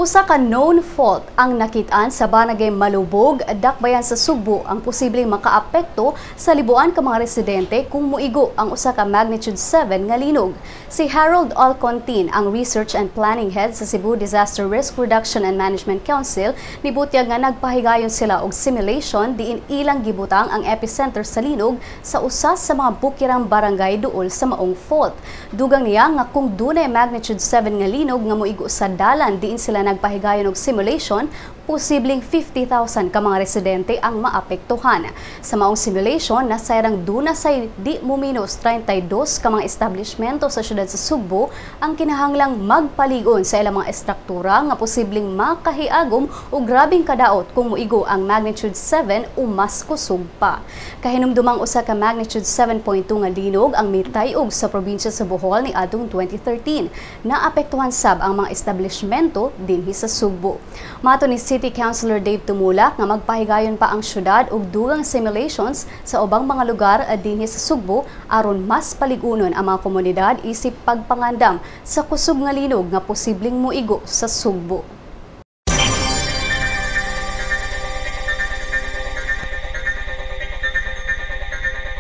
Usa ka known fault ang nakit-an sa Barangay Malubog, Dakbayan sa Sugbo, ang posibleng makaapekto sa libuan ka mga residente kung muigo ang usa ka magnitude 7 nga linog. Si Harold Alcontin, ang Research and Planning Head sa Cebu Disaster Risk Reduction and Management Council, nibutyag nga nagpahigayon sila og simulation diin ilang gibutang ang epicenter sa linog sa usa sa mga bukirang barangay duol sa maong fault. Dugang niya nga kung dunay magnitude 7 nga linog nga moigo sa dalan diin sila nagpahigayon og simulation, posibleng 50,000 ka mga residente ang maapektuhan. Sa maong simulation, nasayrang duna say di muminos 32 ka mga establishmento sa syudad sa Sugbo ang kinahanglang magpaligon sa ilang mga estruktura nga posibleng makahiagom og grabeng kadaot kung moigo ang magnitude 7 o mas kusog pa. Kahinumdumang usa ka magnitude 7.2 nga linog ang mitay-og sa probinsya sa Bohol ni adtong 2013. Naapektuhan sab ang mga establishmento dinhi sa Sugbo. Matod ni City Councilor Dave Tumulak nga magpahigayon pa ang syudad og dugang simulations sa ubang mga lugar dinhi sa Sugbo aron mas paligunon ang mga komunidad isip pagpangandam sa kusog nga linog nga posibleng moigo sa Sugbo.